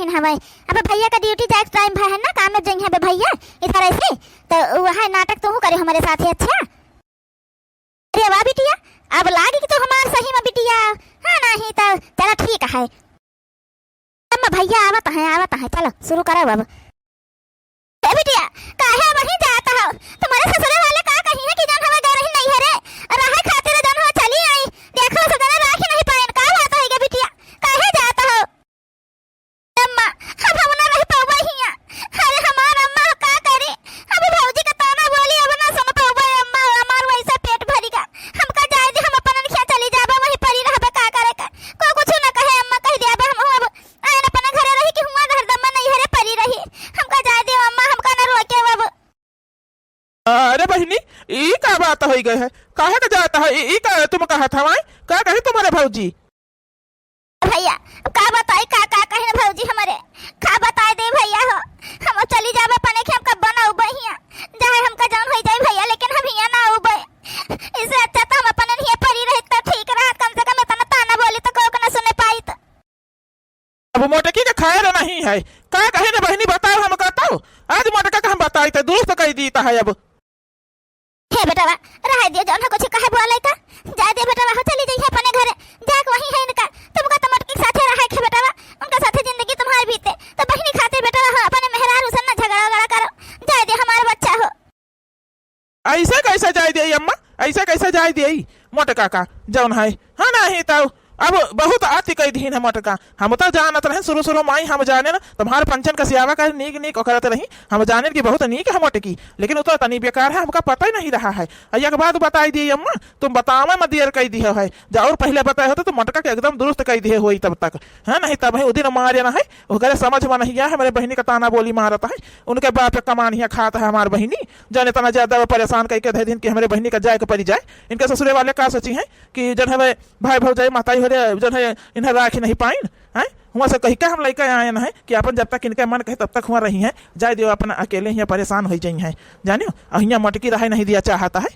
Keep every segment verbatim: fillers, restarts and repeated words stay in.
हवे। अब भइया का ड्यूटी जाए के टाइम भा है ना, काम में जइहैं बे भइया, इस तरह से। तो वह नाटक तू करे हमरे साथे, अच्छा? अरे वाह बिटिया, अब लागी कि तू हमार सही में बिटिया। हाँ, नहीं तो चला ठीक है। अम्मा भइया आवत हैं, आवत हैं, चलो शुरू करो अब। ए बिटिया, काहे वहीं जात हो? तुम्हारे ससुरे वाले का कही है कि जौन हमें गए रही नहीं है रे, रहे खातिर जौन हो चली आई। देखो सदन राखी नहीं पाइन, का बात होई गे बिटिया? काहे जात हो? अम्मा, अब हम ना रह पउबे हियां। अरे हमार अम्मा, का करी? अब भौजी का ताना बोली अब ना सुन पउबे अम्मा, हमार वैसे पेट भरी गा। हमका जाए दे, हम अपन खिया चली जाबे, वहीं परी रहबे, का करे का? को कुछ ना कहे अम्मा, कह दे अब हम अब आयन अपन घरे रही कि हुआ हरदम नहीं हरे परी रही। हमका जाए दे अम्मा, हमका ना रोके अब। अरे बहिनी, ई का बात होई गए है? काहे का जात है? ई, ई का तुम कहत हवाई? का कही तुम्हारे भौजी? भइया, अब का बताई, का, का कहिन भौजी हमरे? का बताई दे भइया हो, हम चली जाबे अपने खेम का बनाऊ बहिया, चाहे हमका जान होई जाई भइया, लेकिन हम हिया ना आऊ बे। इससे अच्छा तो हम अपने हिया परी रही तो ठीक रहा, कम से कम इतना ताना बोली तो कोई को ना सुने पाई तो। अब मोटकी के खैर नहीं है, का कहिन बहिनी बताओ हमका तो, आज मोटका का हम बताई तो दुरुस्त कई दीत है अब। हे बेटवा, रहे दियो, जौन हो कुछ कहे बोले का, जाए दियो बेटवा, हो चली जइहैं अपने घरे, जाके वहीं है इनका, तुमका तो मोटकी के साथे रहे के बेटवा, उनका साथे जिंदगी तुम्हार बीते, तो बहिनी खातिर बेटवा हो, अपने मेहरारू से ना झगड़ा वगड़ा करो, जाए दियो हमार बच्चा हो। ऐसे कैसे जाए दियो अम्मा, ऐसे कैसे जाए दियो मोटका का, जौन है, हाँ नहीं तो अब बहुत अति कई दीन है मोटका। हम तो जानत रहे शुरू शुरू माई, हम जाने ना तुम्हार पंचन का सियावा करे नीक नीक करत रही, हम जाने कि बहुत नीक है मोटकी, लेकिन वो तो तनी बेकार है, हमका पता ही नहीं रहा है। आ एक बात बताई दी अम्मा, तुम बतावे में देर कई दिहे है, जा और पहले बताए होते तो मोटका के एकदम दुरुस्त कई दिहे होई तब तक, है नहीं तब है उदिन मारे ना है, ओकरे समझ में नहीं आया, हमरे बहिनी का ताना बोली मारत है, उनके बाप के कमान हिया खात है हमार बहिनी, जाने तना ज्यादा वो परेशान कई के धे दिन कि हमरे बहिनी का जाए के परी जाए, इनके ससुरे वाले का सोची हैं कि जन हमें भाई भौजाई महताई हो रे, जौन है, इन्हें राखी नहीं पाइन, हैं? हुआं से कही का हम लइका आयन हैं कि अपन जब तक इनके मन कहे तब तक हुआं रही हैं, जाए दियो, अपन अकेले ही परेशान होई जाई हैं, जानियो, और हियां मोटकी रहे नहीं दिया चाहता है।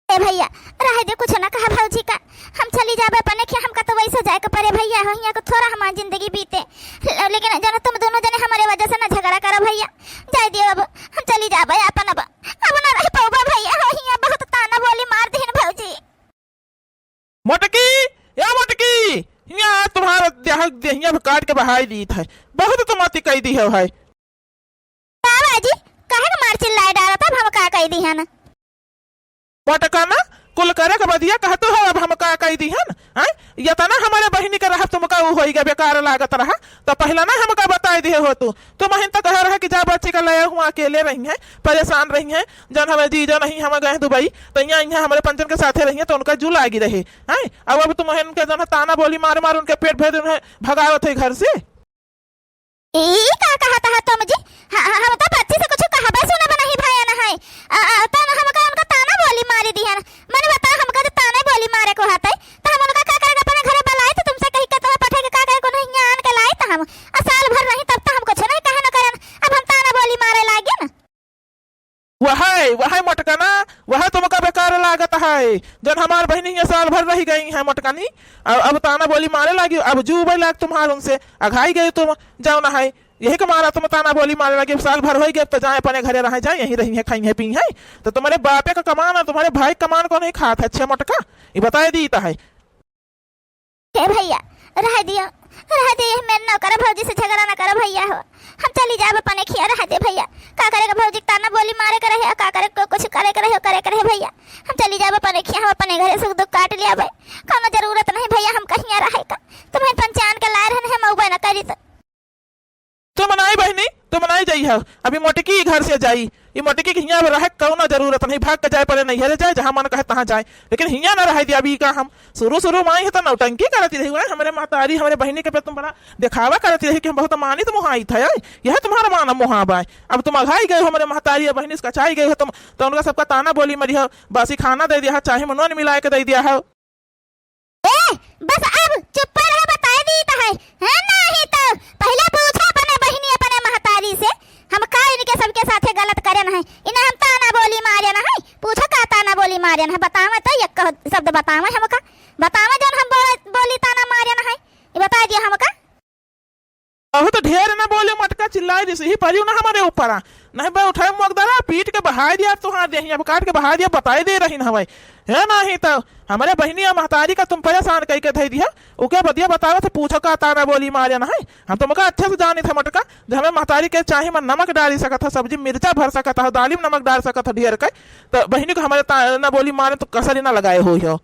ए भइया, रहे दे, कुछ ना कहा भौजी का, हम चली जाबे अपने खे, हमका तो वैसे जाए के परे भइया हो, हियां को थोड़ा हमार जिंदगी बीते, ले-, लेकिन जन तुम दोनों जने हमरे वजह से ना झगड़ा करो भइया, जाए दियो अब, हम चली जाबे अपन अब, अब ना रह पउबे भइया हो, हियां बहुत ताना बोली मार दीन भौजी। मोटकी, ए मोटकी, हियां तुम्हारा देह, देहिया भी काट के बहाई दीत है। बहुत तुम अति कई दिहे है। का बाजी, काहे के मार चिल्लाए डारत, अब हम का कई दिहन? मोटका ना, कुल करे के बदिया कहत हो, अब हम का कई दिहन? हैं? ये तना हमरे बहिनी के रहब तुमका उ होई गए, बेकार लागत रहा। तो पहला ना हमका बताई दिहे हो तू। तुम अहिन तो कहे रहे कि जा बच्ची का ले हुआं अकेले रही हैं, परेशान रही हैं, जौन हमें जीजा नहीं, हम गए दुबई, तो यहाँ, यहाँ हमरे पंचन के साथे रही हैं, तो उनका जू लागी रहे, हैं? अब, अब तुम अहिन के जौन ताना बोली मार मार उनके पेट भर उन्हें भगावत है घर से। ई का कहत है तुम जी? ह-, ह-, हम तो बच्ची से कुछ कहबे सुनब नहीं भयन है। अ, अ, तो हमका उनका ताना बोली मारी दिहन। मने बताओ, हमका तो ताना बोली मारे को हतै, तो हम उनका का करे, अपने घरे बुलाइत, तुमसे कही के तुम्हें पठे के का करे, कोनो हियां आन के लाइत हम। आ साल भर रही तब तो हम कुछ नहीं कहे न करन, अब हम ताना बोली मारे लागिन। वहै, वहै मोटका ना, वहै तुमका बेकार लागत है, जौन हमार बहिनी हियां साल भर रही गई है मोटकनी, अब, अब ताना बोली मारे लागी, अब जू उबे लाग तुम्हार उनसे, अघाई गई तुम, जौन है, यही के मारा तुम ताना बोली मारे लागी, अब साल भर होई गए, अब तो जाए अपने घरे रहे, जाए यहीं रही है, खाई है, पी है, तो तुम्हारे बापे का कमान और तुम्हारे भाई का कमान कौन है खात है, अच्छा मोटका, ये बताए दीत है। हे भइया, रह दियो, रह दियो, मैं ना करो भौजी से झगड़ा ना करो भइया हो, हम चली जाब अपने खिया, रह दे भइया, का करे के भौजी के ताना बोली मारे के रहे, का करे के कुछ करे के रहे, करे के रहे भइया, हम चली जाब अपने खिया, हम अपने घरे सुख दुख काट लिया भाई, कोनो जरूरत नहीं भइया हम कहिया रहे का, तुम्हें पंचान के लाए रहने हम उबे ना करी तो। तुम नाई बहिनी, तुम नाई जाई हो, अभी मोटकी घर से जाई, ये मोटकी के हियां अब रहे कौनो जरूरत नहीं, भाग के जाए पड़े नैहरे जाए, जहाँ मन कहे तहाँ जाए, लेकिन हियां ना रहे दिया। अभी का हम शुरू शुरू में आई है तो नौटंकी करती रही हुआ है, हमरे महतारी, हमरे बहिनी के पे तुम बड़ा दिखावा करती रही कि हम बहुत मानित मुहाई थे, यह तुम्हारा मान मुहाबा है। अब तुम अघाई गए हो हमरे महतारी या बहिनी से कचाई गए हो तुम, तो उनका सबका ताना बोली मरी हो, बासी खाना दे दिया हो, चाहे में नून मिला के दे दिया हो। ए, बस अब चुप्पे रहे, बताए दीत है, है नाही तो पहले पूछो अपने बहिनी, अपने महतारी से, हम का इनके सबके साथे गलत करे नहीं, इन्हें हम ताना बोली मारे नहीं, पूछो का ताना बोली मारे नहीं, बतावे तो एक कहो शब्द बतावे हमका, बतावे जौन हम बोले, बोली ताना मारे नहीं, ये बताए दिया हमका। ढेर न बोले मोटका, चिल्लाए दिस ही परियो न हमरे ऊपर आ। नहीं बे उठाए मोगदरा, पीट के बहाए दिया तुहार देही, अब काट के बहाए दिया, बताए दे रही न हवै। है नहीं तो हमरे बहिनी और महतारी का तुम परेशान कई के धई दिया। उके बदिया बतावत है, पूछो का ताना बोली मारे न है। हम तुमका अच्छे से जानी थे मोटका, जो हमें महतारी के चाही में नमक डाली सकत है, सब्जी मिर्चा भर सकत है, दाली में नमक डाल सकत है ढेर के। तो बहिनी को हमारे ताना बोली मारे तो कसर ही ना लगाए हो हो।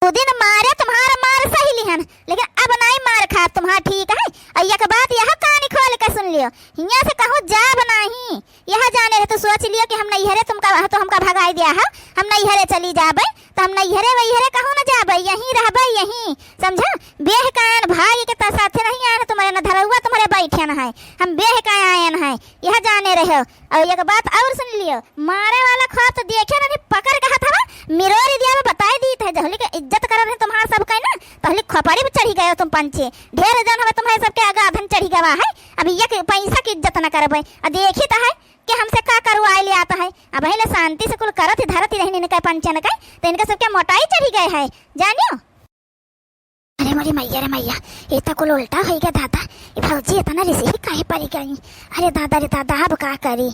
उ दिन मारे तुम्हार मार सही लिहन, लेकिन अब नाई मार खाब तुम्हार, ठीक है? और एक बात यह कान खोल के सुन लियो, हियाँ से कहूँ जाब नाही, यह जाने रहे तो सोच लियो कि हम नैहरे तुमका, तो हमका भगाई दिया है, हम नैहरे चली जाबे, तो हम नैहरे वैहरे कहूँ न जाबे, यहीं रहबे, यहीं, समझा? बेह के आयन भाई के त साथे नहीं आयन, तुम्हारे न धरौआ तुम्हारे बैठन है, हम बेह के आयन है, यह जाने रहो। और एक बात और सुन लियो, मारे वाला ख्वाब तो देखे नहीं, पकड़ के हथवा मिरोरी दिया में बताई दीत है, जहली के इज्जत करत है तुम्हार सबके ना, तहली खोपड़ी पे चढ़ी गयो तुम पंचे। ढेर जन हवे तुम्हारे सबके आगा अधन चढ़ी गवा है, अब ये के पैसा की इज्जत न करबे। आ देखी तो है कि हमसे का करवाए ले आता है, अब ले शांति से कुल करत ही धरत ही रही इनके पंचन के, तो इनके सबके मोटाई चढ़ी गए है, जानियो। अरे मोरी मैया रे मैया, ये तो कुल उल्टा होई गया दादा। ये भौजी इतना रिसी ही काहे पड़ी गई? अरे दादा रे दादा, अब का करी?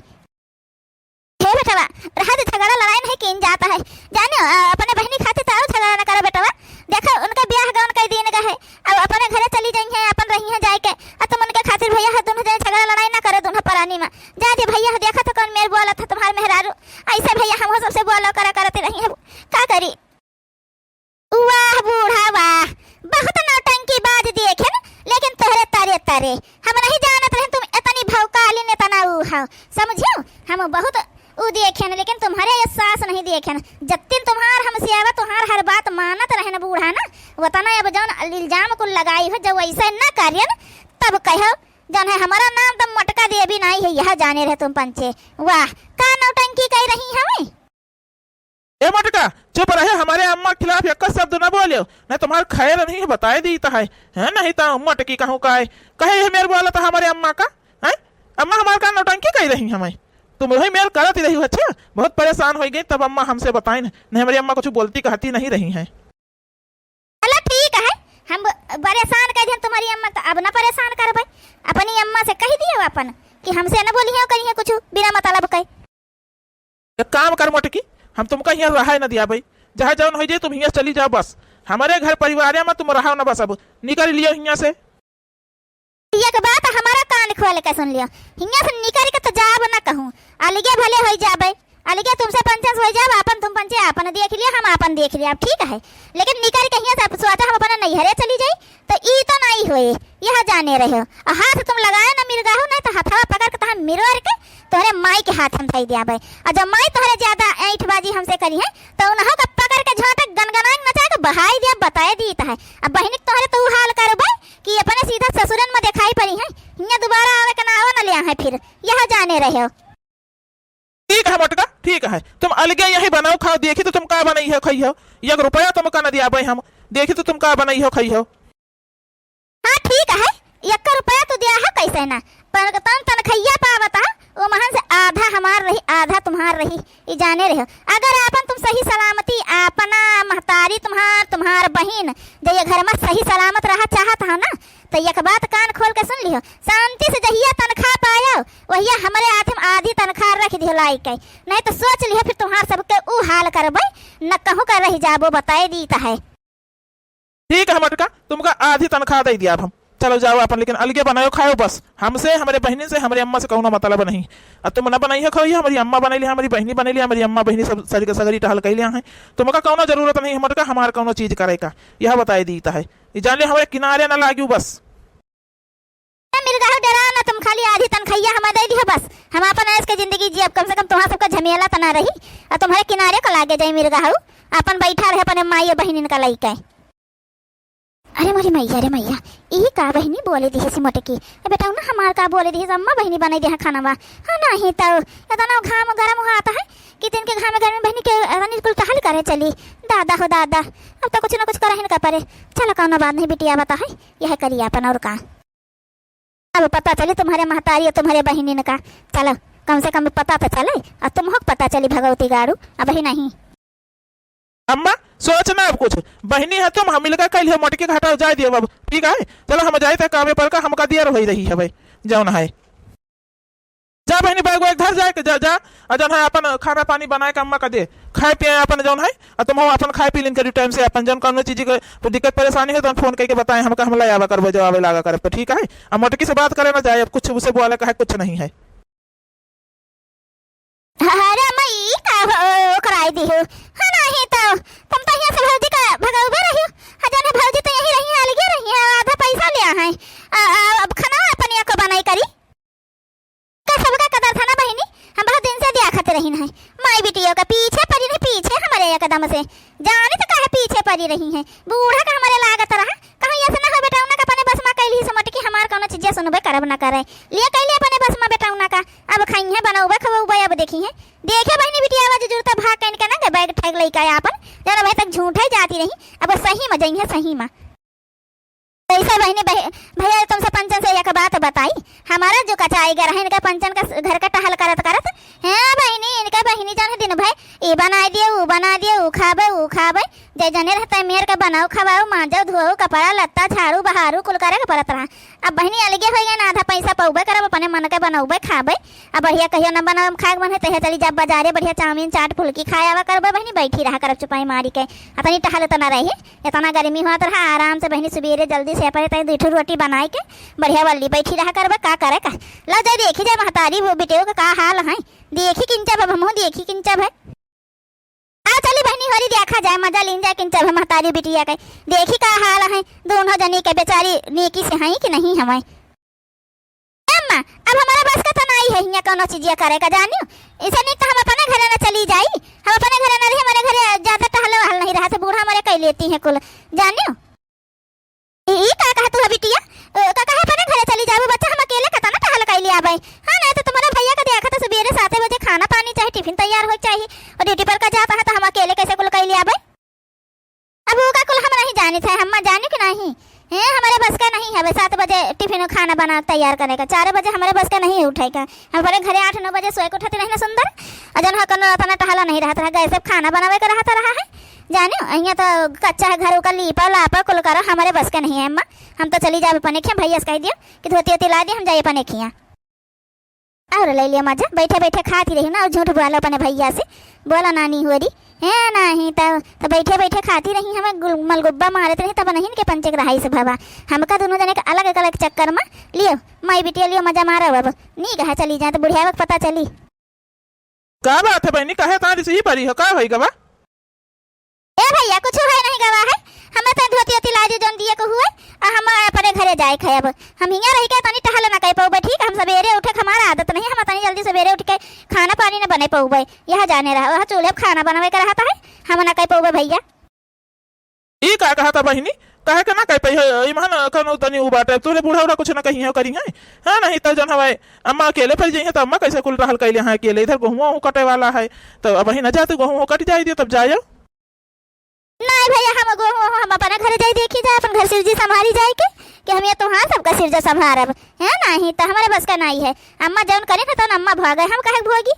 हे बेटवा, रहा दे, झगड़ा लड़ाई नहीं कीन जाता है। जाने, अ, अपने बहिनी खातिर तो और झगड़ा न करो बेटवा। देखो, उनका ब्याह गौन कई दिन का है, अब अपने घरे चली जाई हैं, अपन रही हैं जाए के, और तुम उनके खातिर भैया है, दोनों जने झगड़ा लड़ाई ना करे, दोनों परानी में। जा दे भैया, देखा तो कौन मेर बोला था तुम्हारे मेहरारू, ऐसे भैया हम सबसे बोलो करा करते रही है, का करी? वाह बूढ़ा वाह, बहुत नौटंकी बाज देखेन, लेकिन तोहरे तरे तरे। हम नहीं जानत रहे तुम इतनी भौकालिन, इतना ऊ हो, समझियो? हम बहुत ऊ देखेन, लेकिन तुम्हारे एहसास नहीं देखेन। जत्तिन तुम्हार हमसे आवा, तुम्हार हर बात मानत रहेन बूढ़ा ना, वतना अब जौन इल्जाम कुल लगाई हो, जब ऐसे न करेन, तब कहो, जौन है हमारा नाम तो मोटका देवी नहीं है, यह जाने रहे तुम पंचे। वाह, का नौटंकी कह रही हमें? ए मोटका, चुप रहे, हमारे अम्मा के खिलाफ एक शब्द न बोलियो, नहीं तुम्हार खैर नहीं है, बताए दीत है, हैं? नहीं तो मोटकी कहूँ का है, कहे है मेर बोला था हमारे अम्मा का, हैं? अम्मा हमार का नौटंकी कही रही हमें, तुम वही मेर करत ही रही हो। अच्छा, बहुत परेशान हो गई, तब अम्मा हमसे बताइन, नहीं हमारी अम्मा कुछ बोलती कहती नहीं रही हैं। चलो ठीक है, हम परेशान कर दिहन तुम्हारी अम्मा, तो अब ना परेशान करबे। अपनी अम्मा से कह दियो अपन कि हमसे न बोलिहे करिहे कुछ बिना मतलब के। एक काम कर मोटकी, हम तुमका हियाँ रहे न दिया भाई, चाहे जौन हो जाए तुम हियाँ चली जाओ बस, हमारे घर परिवार में तुम रहो न बस, अब निकल लियो हियाँ से। एक बात हमारा कान खोल के सुन लियो, हियाँ से निकल के तो जाब न कहूँ, अलगे भले हो जाबे, अलगे तुमसे पंचस हो जाब, आपन तुम पंचे आपन देख लियो, हम आपन देख लियो, ठीक है। लेकिन निकल के हियाँ से अब सोचा हम अपने नैहरे चली जाई, तो ई तो नहीं होए, यह जाने रहो। और हाथ तुम लगाए ना मिर्गाहू, नहीं तो हथवा पकड़ के तहाँ मिरोर के तोहरे माई के हाथ हम धई दियाबे। और जब माई तोहरे ज्यादा ऐंठबाजी हमसे करी है, तो उन्हों का पकड़ के झोंटे गनगनाए नचा के बहाई दिया, बताए दीत है। अब बहिनी के तोहरे तो ऊ हाल करबे कि अपने सीधा ससुरन में दिखाई पड़ी है, हियाँ दोबारा आवे के नाव न लिया है फिर, यह जाने रहो। ठीक है मोटका, ठीक है, तुम अलगे यही बनाओ खाओ, देखी तो तुम का बनई हो खई हो, एक रुपया तुमका न दियाबे हम, देखी तो तुम का बनई हो खई हो। हाँ ठीक है, एक रुपया तो दिया है कैसे ना, पर तन तनखैया पावत है, वो महन से आधा हमार रही, आधा तुम्हार रही, ई जाने रहो। अगर आपन तुम सही सलामती, अपना महतारी तुम्हार, तुम्हार बहिन, जो ये घर में सही सलामत रहा चाहत हो ना, तो एक बात कान खोल के सुन लिहो, शांति से जहिया तनख्वाह पायो, वहिया हमरे हाथ में आधी तनख्वाह रख दिहो लाई के, नहीं तो सोच लिहो फिर तुम्हार सबके ऊ हाल करबे, न कहूँ का रह जाबो, बताए दीत है। ठीक है मोटका, तुमका आधी तनख्वाह दे दिया अब हम। चलो जाओ अपन, लेकिन अलगे बनायो खायो बस। हमसे, हमरे बहिनी से, हमरे अम्मा से कौनो मतलब नहीं। अब तुम न बनाई हो खाओ, ये हमारी अम्मा बनैली, हमारी बहिनी बनैली, हमारी अम्मा बहिनी सब सगरी, सगरी टहल कैले हैं। तुमका कौनो जरूरत नहीं है मोटका हमार कौनो चीज करे का, यह बताए दीत है। ये जान ले हमारे किनारे न लाग्यू बस। ए मिर्गाहू, डराओ ना तुम, खाली आधी तनखैया हमें दे दिहो बस, हम अपन ऐश के जिंदगी जियब, कम से कम तुम्हारा सबका झमेला तना रही, और तुम्हारे किनारे को लागे जाई मिर्गाहू, अपन बैठा रहे अपने माई और बहिनिन का लइके। अरे मोरी मैया रे मैया, ई का बहिनी बोले दिहे सी मोटकी, ए बेटा ना हमार का बोले दिहे, अम्मा बहिनी बने दिहे खाना बा, हाँ नहीं तो इतना घाम गरम हुआ आता है कि दिन के घाम गरम बहिनी के रानी कुल टहल करे चली, दादा हो दादा, अब तो कुछ ना कुछ करहिन का परे, चलो कौनो बात नहीं बिटिया बता है, यह करिए अपन और का। अब पता चली तुम्हारे महतारी और तुम्हारे बहिनिन का। चलो, कम से कम पता तो चले, और तुम हो पता चली भगवती गाड़ू, अब ही नहीं। अम्मा, सोच ना अब कुछ, बहिनी है तुम, हम मिलकर कइ लियो, मोटकी के हटाओ, जाए दियो अब, ठीक है? चलो हम जाए थे कामे पर का, हमका दियर होइ रही है भाई, जौन है। जा बहिनी, बैग वैग धर जाए के, जा, जा। आ जौन है अपन खाना पानी बनाए के अम्मा का दे, खाए पिए अपन जौन है, आ तुम हो अपन खाए पी लीन करी टाइम से, अपन जौन कौनो चीज के दिक्कत परेशानी हो तो फोन करके बताए हमका, हम ले आवा करबो, जब आवे लागा करब तो, ठीक है? आ मोटकी से बात करे ना जाए, अब कुछ उसे बोले का है, कुछ नहीं है। अरे अम्मा, ई का हो, ओकराई दिहु? हाँ, नहीं तो तुम तो यहाँ से भौजी का भगौबे रही। हाँ, जाने भौजी तो यहीं रही है, अलगे रही है, आधा पैसा ले है। आ, आ, अब खाना अपन या को बनाई करी। का सबका कदर था ना बहिनी, हम बहुत दिन से दिया खाते रही है। माई बिटियों का पीछे पड़ी नहीं, पीछे हमारे एकदम से। जाने तो काहे पीछे पड़ी रही है। बूढ़ा का हमारे लागत रहा, कहूँ ऐसे ना हो बेटा, उन्हें अपने बस में कैली से मोटकी हमार कौनो चीजें सुनबे करब ना करे। लिए कैली अपने बस में बेटा उन्हें का, अब खाई है, बनौबे खबौबे, अब देखी है। देखे बहिनी बिटिया, आवाज जुरता भाग कइन के ना, बैग ठैग लइका है आपन, जौन अबहीं तक झूठे जाती रही, अब सही में जइहे, सही में। कैसे बहिनी, भै-, भैया तुमसे पंचन से एक बात बताई, हमारा जो कचाई घर है, इनका पंचन का घर का टहल करत करत, हैं बहिनी, इनका बहिनी जान दिन भर ई बनाई दियो, ऊ बनाई दियो, ऊ खाबे, ऊ खाबे, जे जने रहता है मेर के बनाओ, खवाओ, मांजो, धोओ, कपड़ा लत्ता, झाड़ू, बहारू, कुल करे के पड़त रहा। अब बहिनी अलगे होइ गए ना, आधा पैसा पउबे करब, अपने मन के बनउबे, खाबे। अब बढ़िया कहियो ना बनावे खाए के मन है, तहिया चली जाब बाजारे, बढ़िया चाउमीन, चाट, फुलकी खाए आवा करबे बहिनी, बैठी रहा करब चुपाई मारी के। अतनी टहल उतना रही, इतना गर्मी होत रहा, आराम से बहिनी सुबेरे जल्दी से अपने तनी दुइ ठो रोटी बनाए के बढ़िया वल्ली बैठी रहा करबे, का करे का। ला जाए देखी जाए महतारी वो बिटियो के का हाल है, देखी किंचा भब हमहू देखी किंचा भे। आ चली बहिनी, होरी देखा जाए, मजा लीन जाए, किंचा भे महतारी बिटिया के। देखी का हाल है, दोनों जनी के बेचारी नेकी से हैं कि नहीं हमें। ए अम्मा, अब हमारे बस का तो नहीं है हियाँ कौनो चीजिया करे का, जानियो। इसे नहीं तो हम अपने घरे न चली जाई, हम अपने घरे न रही, हमारे घरे ज्यादा टहल वहल नहीं रहा, तो बूढ़ा हमारे कह लेती हैं कुल, जानियो। ई, ई का कहत हो बिटिया? अ, का कहे अपने घरे चली जाबो बच्चा, हम अकेले कतना टहल कइले आबे? हाँ, नहीं तो तुम्हारे भैया का देखा तो सुबेरे सात बजे खाना पानी चाहे टिफिन तैयार होइ चाही, और ड्यूटी पर का जाता है तो हम अकेले कैसे कुल कइले आबे? अब वो का कुल हम नहीं जानित है, हम जानियो कि नहीं? हैं, हमारे बस का नहीं है सात बजे टिफिन खाना बना तैयार करे का, चार बजे हमारे बस का नहीं उठे का। हम अपने घरे आठ नौ बजे सोए के उठत रही ना सुंदर, और जौन है कौनो अपना टहला नहीं रहत रहा, गैस खाना बनावे के रहत रहा है। जानियो, अहियाँ तो कच्चा है, घर ओकर लीपा लापा कुल करा, हमरे बस के नहीं है अम्मा। हम तो चली जाब अपने खिया, भैया से कह दियो कि धोती ओती ला दियो, हम जाई अपने खिया। और ले लिया मजा, बैठे बैठे खाती रही ना, और झूठ बोलो अपने भैया से, बोला नानी होरी, है नहीं तो, तो बैठे बैठे खाती रही, हमें गुल-, मलगुब्बा मारत रही, तब नहीं के पंचे के रहाई से भवा। हमका दोनों जने के अलग अलग चक्कर में लियो, माई बिटिया लियो मजा मारो अब, नीक है चली जाए तो बुढ़िया के पता चली। का बात है बहिनी, काहे तारी से ही परी हो, का होई गवा? ए भैया, कुछ है नहीं गवा है, हमें तो धोती ओती ला दी जौन दिए को हुए, आ हम अपने घरे जाए खाए। अब हम हियाँ रह के तनी टहल ना कर पाउबे, ठीक, हम सवेरे उठे के हमारा आदत नहीं, हम तनी जल्दी सवेरे उठ के खाना पानी न बने पाउबे, यह जाने रहा, वह चूल्हे पे खाना बनवे के रहता है, हम ना कर पाउबे भैया। ई का कहता बहिनी? काहे के ना कह पाई है? ई महन कनो तनी उ बाटे, तोरे बूढ़ा उढ़ा कुछ ना कही है, करी है? हाँ, नहीं तो जौन हवाए, अम्मा अकेले पड़ जाई है, तो अम्मा कैसे कुल टहल कैले हैं अकेले? इधर गोहुआ ओहू कटे वाला है, तो अब वही ना जाते, गोहुआ ओहू कट जाए दियो, तब जायो। नहीं भैया, हम गोहुआ ओहू हम अपना घर जाए देखी जाए, अपन घर सिरजी संभारी जाए के, कि हम ये तो हाँ सबका सिरजा संभारब, है नहीं तो हमारे बस का नहीं है। अम्मा जौन करे ना तौन अम्मा भोगे, हम काहे के भोगी?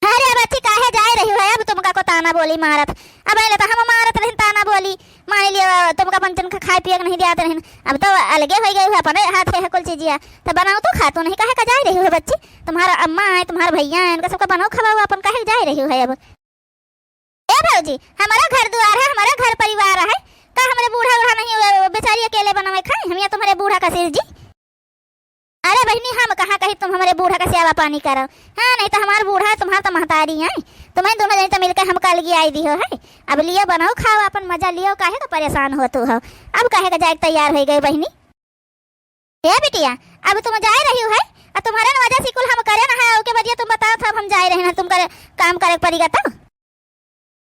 अरे बच्ची, काहे जाए रही हो? अब तुमका को ताना बोली मारत, अब अइले तो हम मारत रहिन ताना बोली, मान लियो तुमका पंचन का खाए पिए के नहीं दियात रहिन, अब तो अलगे होइ गए हो, अपने हाथ है कुल चीजिया, तो बनाओ तो खा तो नहीं, काहे का जाए रही हो बच्ची? तुम्हारा अम्मा है, तुम्हारा भैया है, इनका सबका बनाओ खवाओ, अपन काहे जाए रही हो अब? ए भौजी, हमारा घर दुआर है, हमारा घर परिवार है, का हमारे बूढ़ा उढ़ा नहीं, वो बेचारी अकेले बनावे खाए, हम या तुम्हारे बूढ़ा का सिरजी? अरे बहिनी, हम कहाँ कही तुम हमरे बूढ़ा का सेवा पानी करो? हाँ, नहीं तो हमार बूढ़ा है, तुम्हार तो महतारी है। तुम्हें दोनों जनी तो मिलकर हमका अलगी आई दिहो है। अब लियो, बनाओ, खाओ, अपन मजा लियो, काहे का परेशान हो तू हो? अब काहे का जाए के तैयार होइ गए बहिनी? ए बिटिया, अब तुम जाए रही हो है, और तुम्हारे न वजह से कुल हम करे ना है, ओके बदिया तुम बताओ था, अब हम जाए रहे ना, तुम करे, काम करे के पड़ेगा तो।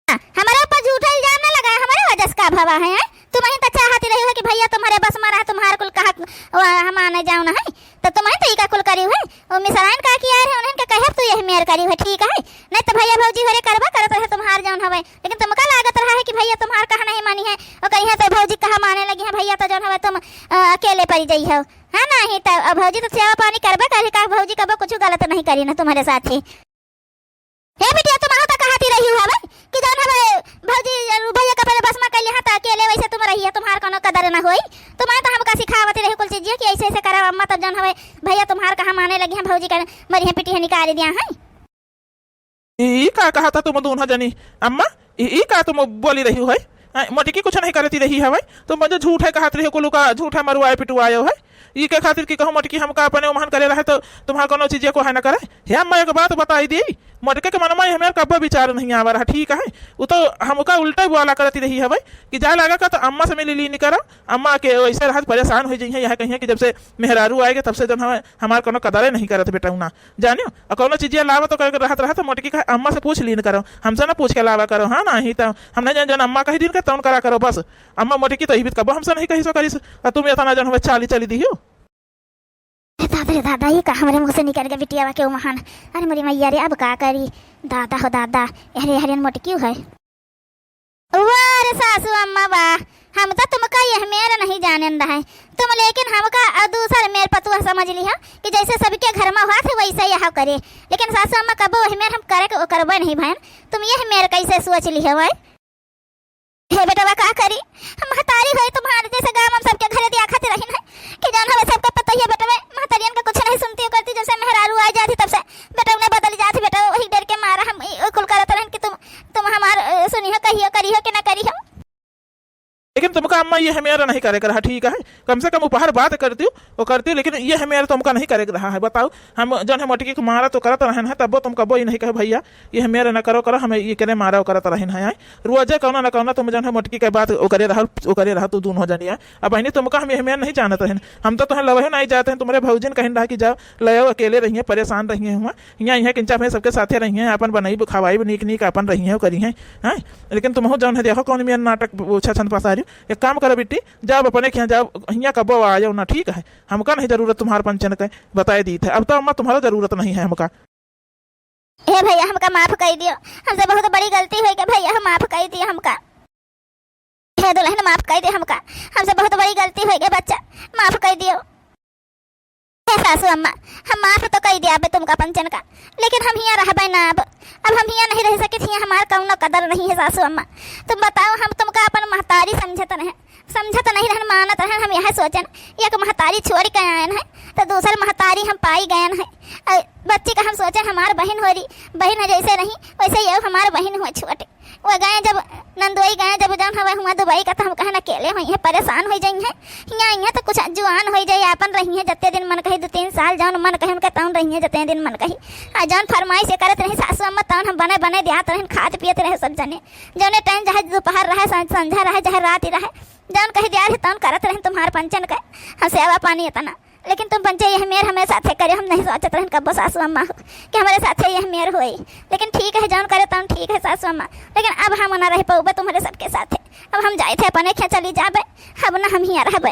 हाँ, हमारे ऊपर झूठा इल्जाम ना लगाए, हमारे वजह से का भवा है, हैं? तुम ही तो चाहती रही हो कि भैया तुम्हारे बस में रहा, तुम्हारे कुल कहा, वो हम आने जाओ ना है, तो तुम ही तो इका कुल करी है। वो मिसराइन का किया है, उन्हें का कहे तू यही मेर करी है, ठीक है? नहीं तो भैया भौजी हरे करबा करत रहे तुम्हार जौन हवे, लेकिन तुमका लागत रहा है कि भैया तुम्हार कहा नहीं मानी है, और कही है तो भौजी कहा माने लगी है, भैया तो जौन हवे तुम, अ, अकेले पड़ी जाई हो। हाँ, नहीं तो, अ, भौजी तो सेवा पानी करबे करी, का भौजी कबो कुछ गलत नहीं करी ना तुम्हारे साथ ही। हे बिटिया, तुम अहू त कहती रही हवे कि जौन हवे भौजी, भैया का पहले बस में कैले हाँ त अकेले वैसे तुम रही है, तुम्हार कोनो कदर न होई। तुम तो हमका सिखावती रही कुल चीजिया कि ऐसे ऐसे करा अम्मा, तब जौन हवे भैया तुम्हार कहा माने लगी हैं, भौजी का मरी है पिटी है निकाल दिया है। ई, ई का कहा था तुम दोनों जनी? अम्मा, ई, ई का तुम बोली रही हो? हैं, मोटकी कुछ नहीं करती रही हवे, तुम जो झूठ है कहत रही हो, कुल का झूठ है, मरुआए पिटुआए हो है। ई के खातिर कि कहूँ मोटकी हमका अपने ओमहन करे रहे तो तुम्हार कोनो चीज को है न करे। हे अम्मा, एक बात बताई दी, मोटके के मन में हमार कब्बो विचार नहीं आवा रहा, ठीक है? वो तो हमका उल्टा बोला करती रही हवे कि जाए लागा का तो अम्मा से मिली लीन करो, अम्मा के वैसे रहत परेशान हो जाइए, यह कहिए कि जब से मेहरारू आएगे तब से जौन हवे हमार कोनो कदरे नहीं करत बेटौना। जानियो, और कौनो चीजिया लावा तो करके रहत रहत मोटकी कहे, "अम्मा से पूछ लीन करो, हमसे ना पूछ के लावा करो, हाँ, नहीं तो हम नहीं जान, जौन अम्मा कही दिन के तौन करा करो बस। अम्मा मोटकी तो ही भी कबो हमसे नहीं कही सो करिस, और तुम इतना जौन हमें चाली चली दियो।" अरे दादा रे दादा, ये का हमरे मुँह से निकल गया बिटियावा के ओमहन। अरे मोरी मैया रे, अब का करी? दादा हो दादा, अरे हरियन मोटकी है। वाह रे सासू अम्मा वाह, हम तो तुमका यह मेर नहीं जानन रहे। तुम लेकिन हमका और दूसर मेर पतुआ समझ लिहा कि जैसे सबके घर में हुआ थे वैसे यह करे। लेकिन सासू अम्मा कबो वही मेर हम करे के करबे नहीं भयन। तुम यह मेर कैसे सोच लिहे भाई? हे बेटवा का करी, हम महतारी होई तुम्हारे जैसे गाँव में सबके घरे दिया खातिर रही है कि जौन हमें सबका पता ही है बेटवा, महतारियन का कुछ नहीं सुनती करती, जब से मेहरारू आ जाती तब से बेटवा ने बदल जाती बेटवा, वही डर के मारा हम ई कुल करत रहन कि तुम तुम हमार, अ, सुनिहो, कहियो, करिहो कि ना करिहो। लेकिन तुमका अम्मा ये हमें नहीं करे कर रहा, ठीक है? कम से कम उपहार बात करती हूँ, वो करती हूँ, लेकिन ये हमें तुमका नहीं करे कर रहा है। बताओ, हम जौन है मोटकी के मारा तो करत रहन है, तब तुम कबो ही नहीं कहे, "भैया, ये हमें न करो, करो, हमें ये करे मारा, वो करत रहन है।" रोजे कौनो ना कौनो तुम जौन है मोटकी के बात वो करे रहा, वो करे रहा, तू दोनों जनिया। अब बहनी तुमका हम ये हमें नहीं जानत रहन, हम तो तुम्हें लवहे नहीं जाते हैं, तुम्हारे भौजिन कहन रहा कि जाओ, ले आओ, अकेले रहिए, परेशान रहिए हुआ। हियाँ, हियाँ किंचा भैं सबके साथे रहिहैं, आपन बनइब, खवाइब, नीक, नीक आपन रहिहैं, करिहैं, हैं? लेकिन तुमहू जौन है, देखो कौन मेर नाटक उछा छंद पसारी। एक काम करो बिट्टी, जाओ अपने के हियाँ जाओ, हियाँ कबो आयो ना, ठीक है? हमका नहीं जरूरत तुम्हार पंचन के, बताए दीत है। अब तो अम्मा तुम्हारा जरूरत नहीं है हमका। हे भैया, हमका माफ कइ दियो, हमसे बहुत बड़ी गलती होइ गई भैया, हम माफ कइ दियो हमका। हे दुल्हन, माफ कइ दे हमका, हमसे बहुत बड़ी गलती होइ गई बच्चा, माफ कइ दियो। हे सासू अम्मा, हम माफ तो कइ दिया बे तुमका पंचन का, लेकिन हम हियाँ रहबे ना अब। अब हम हियाँ नहीं रह सकित, हियाँ हमार कौनो कदर नहीं है सासू अम्मा। तुम बताओ, हम तुमका अपन महतारी समझत रहे, समझत नहीं रहन, मानत रहन, हम यह सोचन, एक महतारी छोड़ के आयन है, तो दूसर महतारी हम पाई गयन है। अ, बच्ची का हम सोचन, हमार बहिन हो रही, बहिन जैसे रही, वैसे ये हमार बहिन हुआ छोटे। वो गए जब नंदोई गए, जब जौन हवे हुआ दुबई का, तो हम कहन अकेले होइहैं, परेशान होइ जाइहैं। हियाँ आइहैं तो कुछ जुआन होइ जाई, आपन रहिहैं, जत्ते दिन मन कही, दो तीन साल जौन मन कही उनका तौन रहिहैं, जत्ते दिन मन कही। आ जौन फरमाइश ये करत रही सासू अम्मा, तौन हम बने बने दियात रहन, खात पियत रहे सब जने। जौने टाइम चाहे दोपहर रहे, सं-, संझा रहे, चाहे रात ही रहे, जौन कही दिया रहे, तौन करत रहन तुम्हार पंचन के। हम सेवा पानी इतना। लेकिन तुम पंचे यह मेर हमारे साथे करे, हम नहीं सोचत रहन कब्बो सासू अम्मा हो कि हमारे साथे यह मेर होई। लेकिन ठीक है, जौन करे तौन ठीक है सासू अम्मा, लेकिन अब हम ना रह पउबे तुम्हारे सबके साथे। अब हम जाइत है अपने खे चली जाबे, अब ना हम हियाँ रहबे।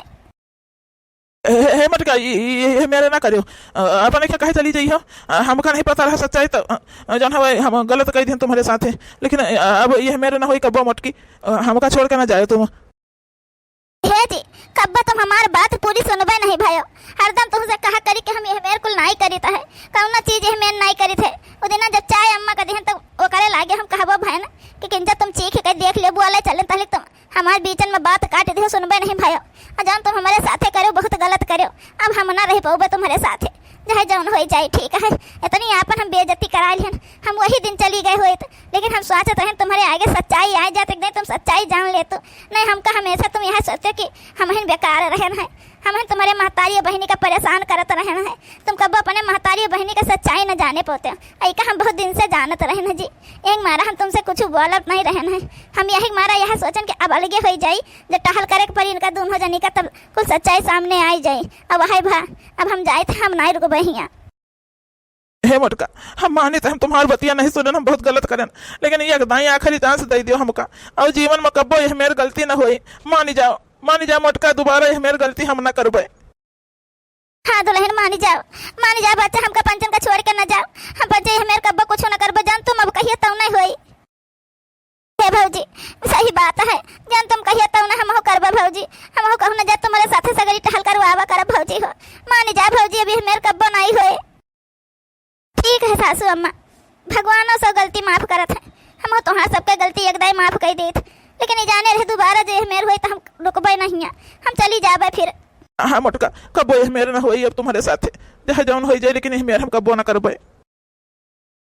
हे, हे, हे मटका, ई, ई, ई, ये मेरे ना करियो। अ, अपने खे काहे चली जाई हो? अ, हमका नहीं पता रहा सच्चाई तो, अ, अ, जौन हवे हम गलत कइ दिहन तुम्हारे साथे। लेकिन, अ, अब ये मेरे ना होई कब्बो मटकी, अ, हमका छोड़ के ना जाए तुम। हे जी, कब्बो तुम हमार बात पूरी सुनबे नहीं भयो। हरदम तुमसे कहा करी कि हम यह मेर कुल नाई करित है, कौनो चीज यह मेर नाई करित है। वो दिना जब चाय अम्मा का दिहन तब ओकरे लागे हम कहबो भयन कि किंजा तुम चीख के देख ले, बुआ ले चले, तहले तुम हमार बीचन में बात काट दियो, सुनबे नहीं भयो। आ जौन तुम हमारे साथे करो, बहुत गलत करो। अब हम ना रह पउबे तुम्हारे साथे, चाहे जौन होई जाए, ठीक है। इतनी आपन हम बेइज्जती करा लिहन, हम वही दिन चली गए होइत, लेकिन हम सोचत रहन तुम्हारे आगे सच्चाई आ जात, एकदम तुम सच्चाई जान लेतु। नहीं, हमका हमेशा तुम यह सोचते कि हमहिन बेकार रहन है, हमहिन तुम्हारे महतारी बहिनी का परेशान करत रहन है। तुम कब्बो अपने महतारी बहिनी का सच्चाई न जाने पउते। ऐका हम बहुत दिन से जानत रहन है जी, एक मारा हम तुमसे कुछ बोलत नहीं रहन है। हम यही मारा यह सोचन कि अब अलगे होई जाई, जब टहल करे के पड़ी इनका दोनों जनी का, तब कुछ सच्चाई सामने आई जाई। अब हाय भा, अब हम जाइत है, हम नहीं रुकबे हियाँ। हे मोटका, हम मानित है, हम तुम्हार बतिया नहीं सुनन, हम बहुत गलत करन, लेकिन ये एक दाई आखिरी चांस दे दियो हमका, और जीवन में कब्बो यह मेर गलती न होई। मानी जाओ, मानी जाओ मोटका, दोबारा यह मेर गलती हम न करबे। हाँ दुल्हन, मानी जाओ, मानी जाओ बच्चा, हमका पंचन का छोड़ के न जाओ, हम पंचे यह मेर कब्बो कुछ न करबे, जौन तुम अब कहिए तौन नहीं होई। हे भौजी, सही बात है, जौन तुम कहिए तौन हमहू करबे भौजी, हमहू कहूँ न जा तुम्हारे साथे सगरी टहल करवावा करब भौजी हो। मानी जा भौजी, अभी मेर कब्बो नाई होए। ठीक है सासू अम्मा, भगवानो सब गलती माफ करत है, हम तोहार सबके गलती एक दाई माफ कइ देत, लेकिन ई जाने रहे दोबारा जे एह मेर होई त हम रुकबे नहीं है, हम चली जाबे फिर। हाँ मोटका, कबो एह मेर ना होई अब तुम्हरे साथे, चाहे जौन होई जाए, लेकिन एह मेर हम कबो ना करबे।